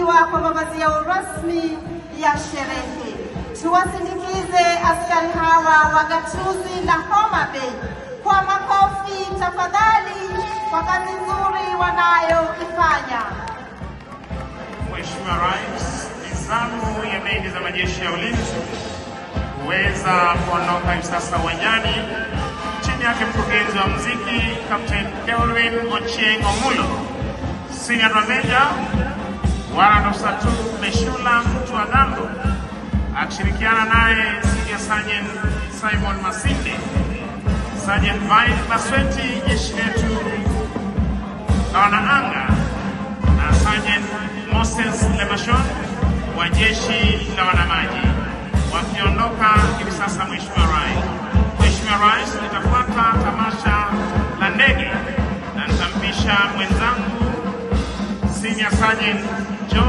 wakiwa kwa mavazi yao rasmi ya sherehe. Tuwasindikize askari hawa wa gatuzi la Homa Bay kwa makofi tafadhali, kwa kazi nzuri wanayoifanya. Mheshimiwa Rais, ni zamu ya bendi za majeshi ya ulinzi kuweza kuondoka hivi sasa uwanjani, chini yake mkurugenzi wa muziki Captain Kelvin Ochieng Omulo, Senior Drum Major Warrant Officer 2 Meshula Mtuagambo akishirikiana naye Senior Sergeant Simon Masinde, Sergeant Vine Basweti, jeshi letu la wanaanga, na Sergeant Moses Lemashon wa jeshi la wanamaji wakiondoka hivi sasa. Mheshimiwa Rais, Mheshimiwa Rais, nitafuata tamasha la ndege na nitampisha mwenzangu Senior Sergeant